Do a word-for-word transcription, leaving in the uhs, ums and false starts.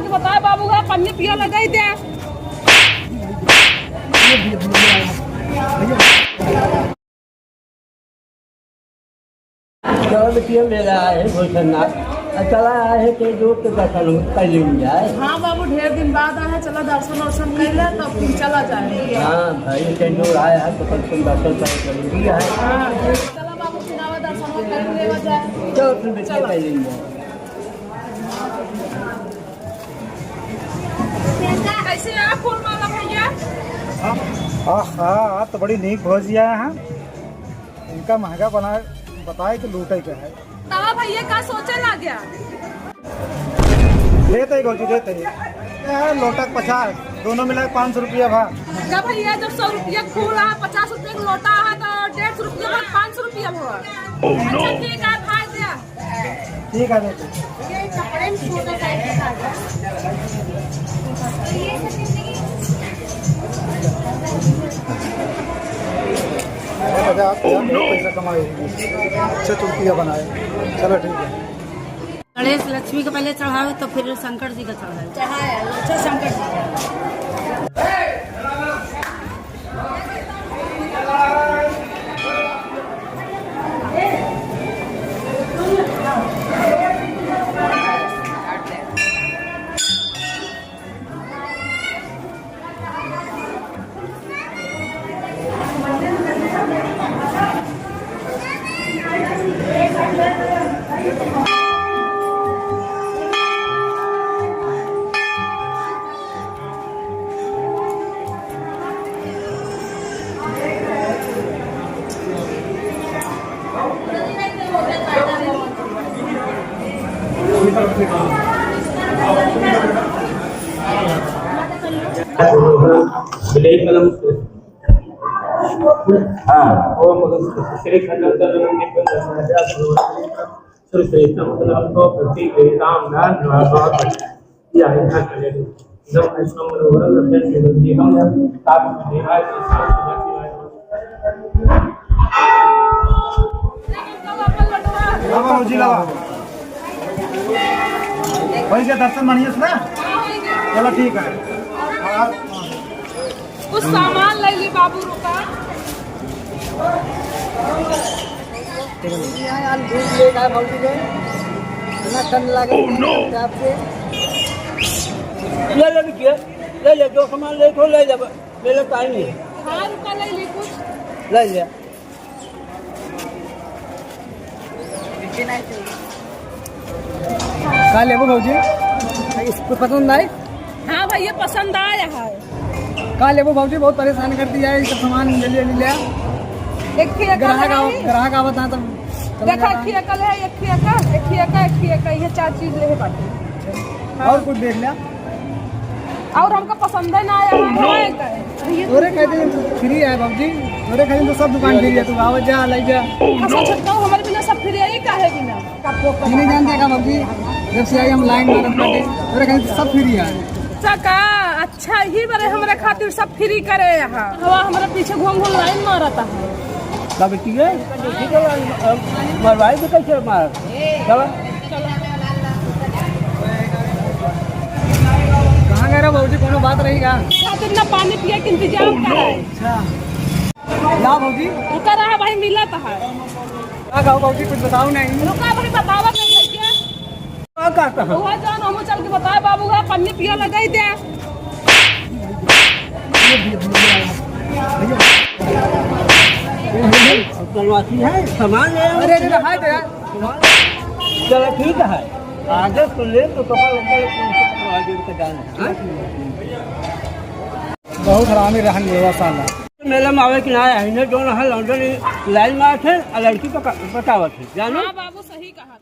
बताए बाबू का पन्नी पिया लगाई दे। चलो बिटिया, मेला आए हैं भोलेनाथ, चला आए हैं, कई दूर के दर्शन कर लिया जाए। हाँ बाबू, ढेर दिन बाद आए हैं, चला दर्शन वर्शन कर ले, तब फिर चला जाए। हाँ भाई, कई दूर आए हैं तो कम से कम दर्शन कर जरूरी है। हाँ, चला बाबू, फिर आवा दर्शन कर लेवा जाए। चलो फिर बिटिया, चलो। कर लेंगे। कैसे है फूल माला भैया? आह, आह, आज तो बड़ी नीक भौजी आया है। इनका महंगा बना, बताए कि लूटे के है। तवा भैया का सोचे ना गया? देते ही भौजी, देते ही। क्या है, लोटा के पचास, दोनों मिला के पाँच सौ रुपया भा। का भैया, जब सौ रुपया फूल है, पचास रुपया का लोटा है, तो डेढ़ सौ रुपया भा, पाँच सौ रुपया भा। अच्छा, ठीक है, भाई दिया। ठीक है, बेटी। ये कपड़े में छोटा साइज का आ गया। अच्छा, आप पैसा कमाए, अच्छे चुटकिया बनाए। चलो, ठीक है। गणेश लक्ष्मी के पहले चढ़ावे, तो फिर शंकर जी का चढ़ावे। चढ़ाए, अच्छा, शंकर जी का। ब्लैक कलम। हाँ। ओम श्री खंडम तरुण दीपम दसमया श्री श्री संत नाम को प्रति देवताम नाम नाम या है ना करें। जब इसको मनोरम रखें, जीवन जीवन साथ में निभाए, साथ में निभाए। लावा भौजी, लावा। भैया दर्शन बढ़िया से ना? चलो ठीक है। कुछ सामान ले ली बाबू, रुका। यहाँ यार दूध लेना है भौजी के। इतना ठंड लगे आपके। ले ले बिटिया, ले ले, जो सामान ले तो ले ले, मेरे टाइम नहीं है। हाँ, रुका, ले ली कुछ। ले ले। का लेबो भौजी? इसको पसंद आए? हाँ भैया, पसंद आया है। का लेबो भौजी? बहुत परेशान कर दिया है, ये सब सामान जल्दी जल्दी ले आ। एक ही एक ग्राहक आव-, है। ग्राहक आवत है तब चला देखा, जाता है। एक ही एक है, एक ही एक, एक ही एक, एक ही एक, ये चार चीज ले बाटे। और कुछ देख लिया? और हमका पसंद है ना आया है। Oh, no! अरे, ये तोरे खातिर free है बाबूजी, तोरे खातिर तो सब दुकान free है, तू आवा जा, लाई जा। Oh, अच्छा, no! छोटका, हमारे बिना सब free है, ये काहे बिना? ये नहीं जानते का बाबूजी, जब से आई हम line मारत बाटे, तोरे खातिर सब free है। अच्छा का? अच्छा, ही बरे हमरे खातिर सब free करे यहाँ। हवा हमरे पीछे घूम घूम line मारत है। का बेटी है? ठीक है, अब मरवाई तो कैसे मार? चलो। कहाँ गए रहे भौजी, कोनो बात रही का? खातिर ना पानी पिए के इंतजाम कराए। अच्छा। ला भौजी। रुका रहा भाई, मिला तो है। का कहो भौजी, कुछ बताओ नहीं। रुका भाई, बतावा कर भैया। का कहता है? वहाँ जान, हम चल के बताए बाबू का पन्नी पिया लगाई दे। करवाती है, सामान ले आओ। अरे, अरे, हाय दे यार। चलो, ठीक है। आगे से ले तो पकड़, पकड़, पकड़, आगे से जाना है। हाँ? बहुत हरामी रहन ये साला। मेला में आवे कि ना आए, इन्हें जो ना है, लौंडे line मारत है, और लड़की को क-, बतावत है, जानो? हाँ बाबू, सही कहा।